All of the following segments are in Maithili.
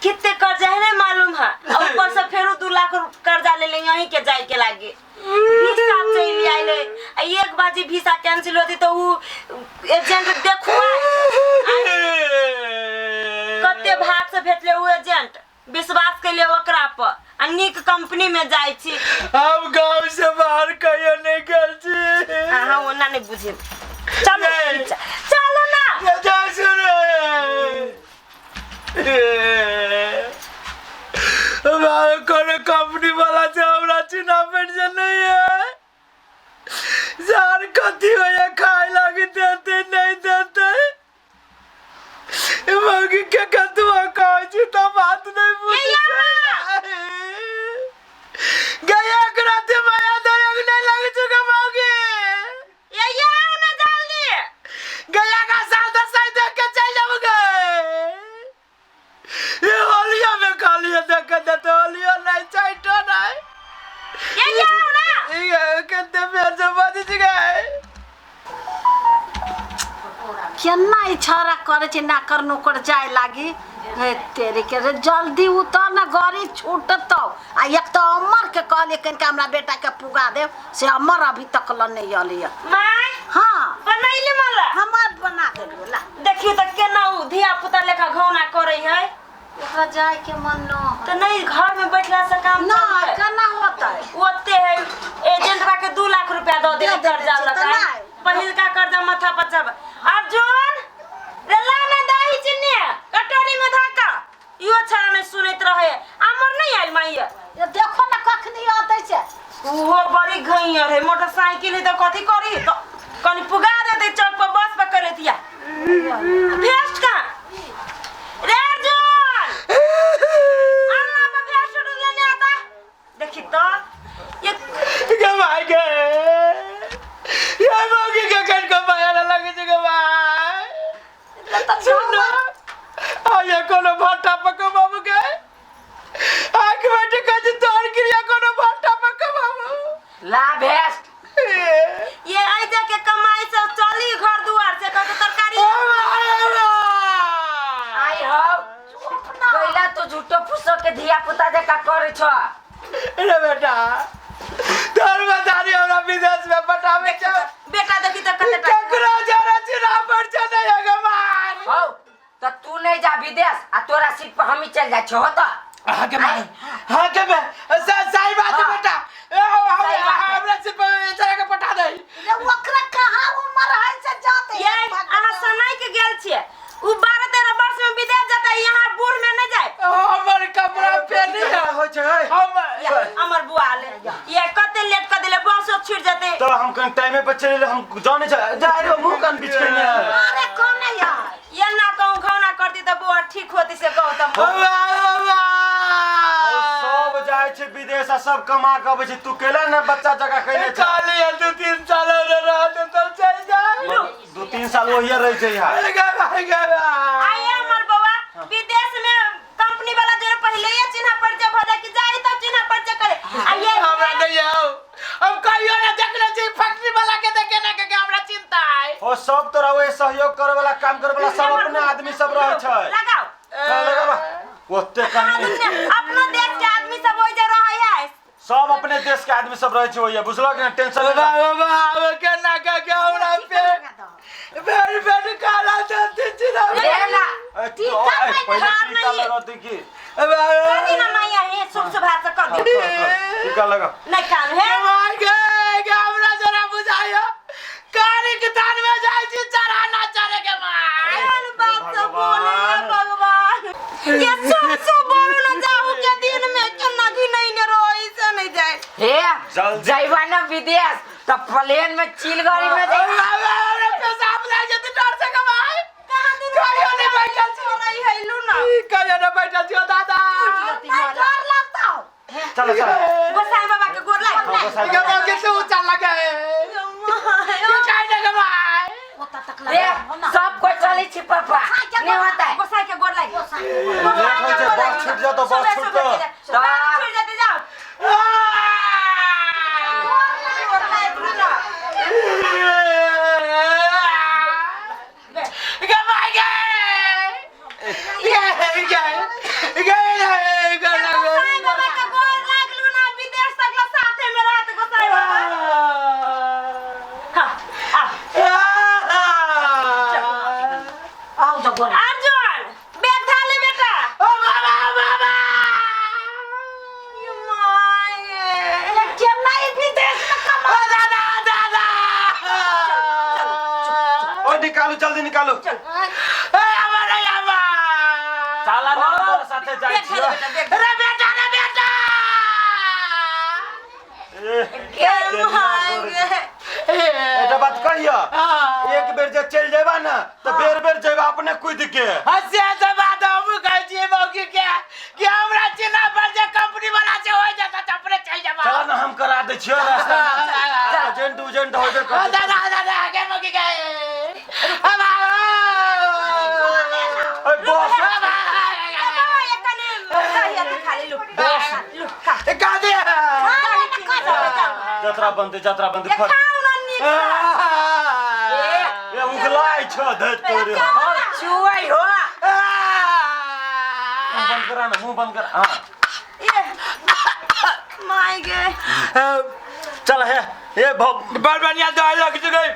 कितने कर्जा है नहीं मालूम है और ऊपर से फेरू 2 लाख कर्जा ले लेंगे यहीं के जाए के लागे। वीसा चलि आइले आ एक बाजी वीसा कैंसिल होती तो उ एजेंट देखो कते भाग से भेटले उ एजेंट। विश्वास के लिए ओकरा पर आ नीक कंपनी में जाय छी। हम गांव से बाहर कहियो नहीं गेल छी। अहाँ ओना नहीं बुझे। चलू। नहीं। चलू ना। जा सुन, हमारे कोनो कंपनी वाला से हमरा चिन्हा पेंशन नहीं है सर। कथी होइए खाए लागी देते नहीं देते। मौगी के कतुआ कहै छी तऽ बात नहीं बुझै छै। गया राति माया दरग नहीं लगै छै गे मौगी। ये ये आओ ना जल्दी। गया का साल दसाई देख के चल जाओ गे। ये होलिया में खाली देख के देते, होलियो नहीं, चैटो नहीं। ये ये आओ ना। ये कते फेर से बच गए। केना ई छौड़ा करे छै नाकर नोकर जाय लागी। हे तेरे के रे, जल्दी उतर ना, गाड़ी छूटतौ। आ एक तो अमर के कहलिए कनिका हमरा बेटा के पुगा देव, से अमर अभी तक ल नहीं अलिए। माय। हाँ। बनैली मला। हमर बना देलियो, ला। देखियो तऽ केना उ धिया पुता लेखा घौना करै है। ओकरा जाय के मन न है। तऽ नहीं घर में बैठला से काम ना चलतै? केना होतै? ओते है एजेंट बा के 2 लाख रुपया दऽ देले दे देने कर्जा छै, तऽ लगा नहि। पहिलका कर्जा माथा पर चढ़। अर्जुन रे, ला ना दही चिन्नी कटोरी में धक्का। इहो छड़ा नहीं सुनैत रहे। अमर नहीं आयल माइया? ये देखो ना, कखनी अतै छै। उहो बड़ी घैयर है। मोटरसाइकिल है तऽ कथी करी? तऽ कनि पुगा देते चौक पर, बस पर करे दिया भेस्ट कहाँ रे अर्जुन? अल्लाह पर भेस्ट लेने आता। देखी तो ये गे भाई गे, ये मौगी के कन को माया ना लगे छै गे भाई। सुन, आया कोनो भाटा पको बाबू के आंख बैठे कह तोर क्रिया कोनो भाटा पको बाबू। ला भेस्ट। ये आई जाके कमाई से चली घर दुआर से कह तरकारी। आई हो कैला तू झूठो फूसो के धिया पुता जका करे छ? रे बेटा, तोर बतारी हमरा विदेश में पठावे छ। बेटा, देखी तो कते टाका। ककरो जरा चिरा पर छ नहीं है गे मार। हौ त तू नहीं जा विदेश आ तोरा सीट पर हम ही चल जाइ छो त। हाँ के मार, हाँ के मैं सही बात है। हाँ। बेटा ए, हम सही बात है। हमरा से जरा के पठा दे। रे, ओकरा कहाँ उमर है से जाते? ये अहाँ सनाई के गेल छियै। उ 12-13 वर्ष में विदेश जाता, यहाँ बूढ़ में नहीं जाए। हमर कपड़ा पहनी है। होइ छै। हम अमर बुआ ले ये कते लेट कर दिले, बसो छूट जाते। तो हम कन टाइमे पर चले, हम जाने छै जा रे मुंह कान बीच के ने। अरे, कौन है यार? ये ना कहूँ घौना करती तो बुआ ठीक होती से कहू तब। सब जाइ छै विदेश आ सब कमा के अबै छै। तू केला ने बच्चा जगह कैले छै? खाली है 2-3 साल और रहते तब चल जाए। 2-3 साल वही रह छै यहाँ। गे भाई गे भाई। आइए अमर बउआ, विदेश में कंपनी वाला जो पहले ही चिन्ह परिचय भ जाए कि जाई तब चिन्ह परिचय करे आ ये। हमरा नहीं आओ, हम कहियो ना देखले छी फैक्ट्री वाला के, देखे ना के हमरा चिंता है। ओ सब तोरा ओए सहयोग करे वाला, काम करे वाला सब अपने आदमी सब रहे छै। लगाओ। चल लगाबा ओते कहीं। अपनो देश के आदमी सब ओइ जे रहे है। सब अपने देश के आदमी सब रहे छै ओइया, बुझलक ने? टेंशन नहीं। बाबा बाबा, के ना के के हमरा पे पेट पेट काला चलती चिन्ह। ले ला। ए, तो, ए, पहिले टीका लगौती की? कर दी ना मैया, हे शुभ शुभ हाथ से कर दी। कर, कर, टीका लगा। नहीं काम है। भाई गे गे, हमरा जरा बुझाइयो, कारी के तान में जाय छी चढ़ाना चढ़े के मार। कौन बात से बोले है भगवान? ये सब सब बोलू ना, जाहू के दिन में केना भी नहीं ने रोई से नहीं जाए। हे। जल्दी। जइबा ना विदेश त प्लेन में चिलगाड़ी में जाई। बाबा, हमरा पेशाब लाग जेतै डर से के भाई। कहाँ दिन कहियो नहीं बैठल छी। रही है लू ना। कहियो नहीं बैठल छी दादा। नहीं डर लगता हो? चलो चलो। गोसाई बाबा के गोर लाग। हाँ, गोसाई के बाबा के तू चल लगे के काहे ना के भाई। ओता तक रे लगा ना। सब कोई चली छी पापा, नहीं होता है। गोसाई के गोर लाग। गोसाई। लेट होइ छै, बस छूट जातो, बस छूटतो। छूट जाते, जाओ। गोर लाग लू ना। के भाई गे गे गे। निकालो। चल। ए हमारे यामा साला ना तोरा साथे जाइ बैग छियो। धर बेटा, बैग धर। रे बेटा, रे बेटा। के मांगे। एकटा बात कहियो, एक बेर जे चलि जेबा ना त बेर बेर जेबा अपने कूद के। हसे से बात हम कहै छियै मौगी के कि हमरा चिन्ह पर जे कंपनी वाला से हो जाता त अपने चल जेबा। चल ना, हम करा दै छियो रास्ता। एजेंट उजेंट होबे करतै। दादा दादा के मौगी के अब ए बस। बाबा, ये कनी दही अथी खा ले, लू लू खा। का दे। दही चीनी सब बेटा। जतरा बनतै, जतरा बनतै। ये फट। खाऊ ना नीक से। ए उगलाइ छ धै तोरे। और चुआई हो। मुंह बंद करा ना, मुंह बंद कर। हां ये माय गे। चल हे ए भौ। बड़ बढ़िया दवाई लग गई।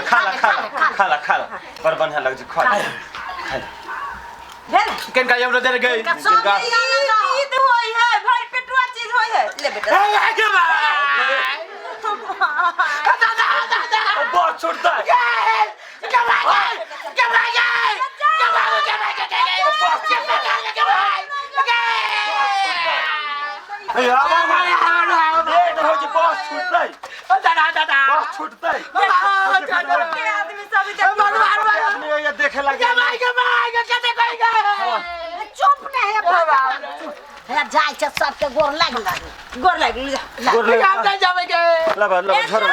खा ला, खा ला, खा ला, खा ला, बड़ बढ़िया लग छै, खा ला, खा ला। भेल। किनका हमरा दे गई। सब ईद होई है, भर पेटुआ चीज होई है, ले बेटा। ए के दादा दादा। बस छुटतै। ए आवा लेट हो छै, बस छुटतै, बस छुटतै। के आदमी सब देख। आदमी ये देखे लागे। चुप नहीं है बाबा, हे जाइ छै सबके गोर लाग लाग। गोर लागि जा। गोर लग। लबा लबा झोरा।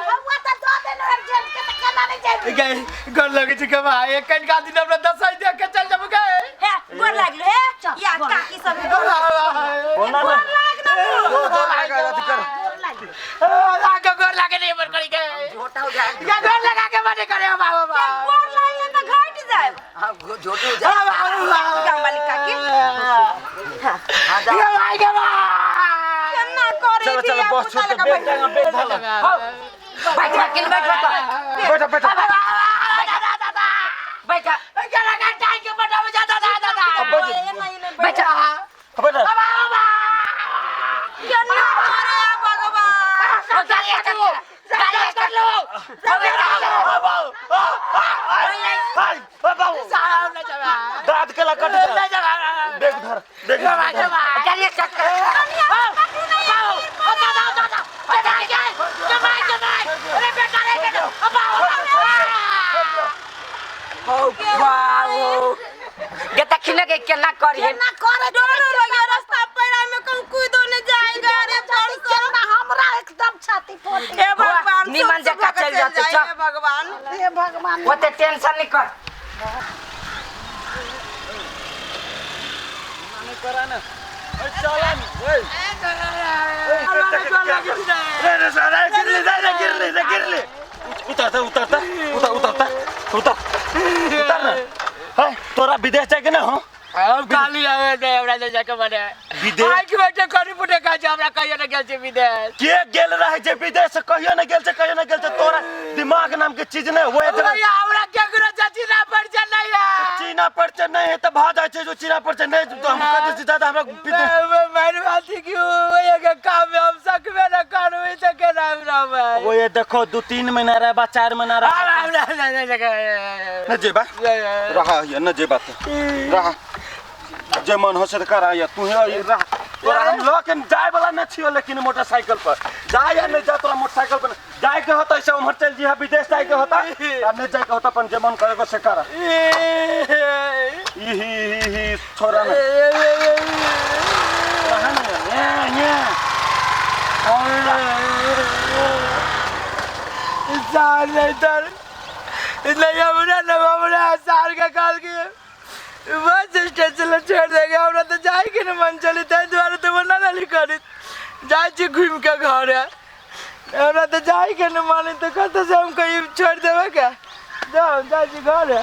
हौवा त दऽ देने अर्जेंट के त केना नहि जेबी। गोर लगे छै के भाई, कनिका दिन हमरा दसई देख के चल जेबै गे। हे गोर लागि हे। चल, या गोर। काकी सब गोर लाग। बोला ना। गोर लाग ना। गोर गोर लगा अथी कर। गोर लाग। आगे गोर लागे नहीं मन करी के। झोटा हो जाए। या गोर लगा के मने करे बाबा। गोर लागले त घट जाए। हाँ, झोटे हो जाए। गाँव वाली काकी। हाँ, जा। ये भाई के भाई। केना करे। चल चल, बस छुटतै, बैग टांगा, बैग धर। बैठ बैठ बैठ बैठ। बैठ बैठ। बैठ। के लगा टाइम के पटाव जा दादा दादा। अब बैठ। बैठ। बैठ। केना करे भगवान। गाड़ी कर लो, गाड़ी कर लो। साहब न जवा। दाँत के ला कट जा। न जवा। बैग धर, बैग धर। गाड़ी कर। ओ बाबू गेता खिने के केना करी है। केना करे। डरो लगे रास्ता पैरा में कहूं कूदो न जाएगा रे परसों। केना हमरा एकदम छाती फोटी। हे भगवान, निमन सुख जगह सुख चल जाते, जाए, चल। हे भगवान। हे भगवान। ओते टेंशन नहीं कर। चलन ए रे रे रे, गिरली रे, गिरली रे, गिरली। उतर उतर उतर उतर उतर उतर उतर ना। है तोरा विदेश जाके ना हो। हम खाली आवे दे हमरा ले जाके मने। विदेश? आज के बैठे करी पुटे का छै हमरा कहियो न गेल छै विदेश। के गेल रहे छै विदेश? कहियो न गेल छै, कहियो न गेल छै। तोरा दिमाग नाम के चीज नहीं होए। भैया हमरा केकरो चाची ना पड़ चल नहीं है। चीना पर से नहीं है त भा जाइ छै जो चीना पर से नहीं तो हम कह दै छी दादा हमरा विदेश। मेरे बात क्यों ये के काम में हम सकबे न करबै त के राम राम है। वो ये देखो 2-3 महीना रहबा, 4 महीना रहबा। राम राम न जेबा रहा ये न जेबा त रहा जे मन हो से त करा या तू हे रहा। तोरा हम ल के जाय वाला न छियो, लेकिन मोटरसाइकिल पर जा या नहीं जा। तोरा मोटरसाइकिल पर जाय के होता ऐसे उम्हर चल जिहा, विदेश जाय के होता आ नहीं जाय के होता अपन जे मन करे को से करा। ई ही ही ही छोरा ना रहा ना ये ये सार नहीं तर नहीं हमरा न हमरा सार के काल के बस स्टेशन ले छोड़ देंगे हमरा तो जाए के न मन चली ताहि दुआरे तो मना नहीं करी जाए छी घूम के घर है। हमरा तो जाए के न मन तो कत से हम कहीं छोड़ देबे के जाओ जाए छी घर है।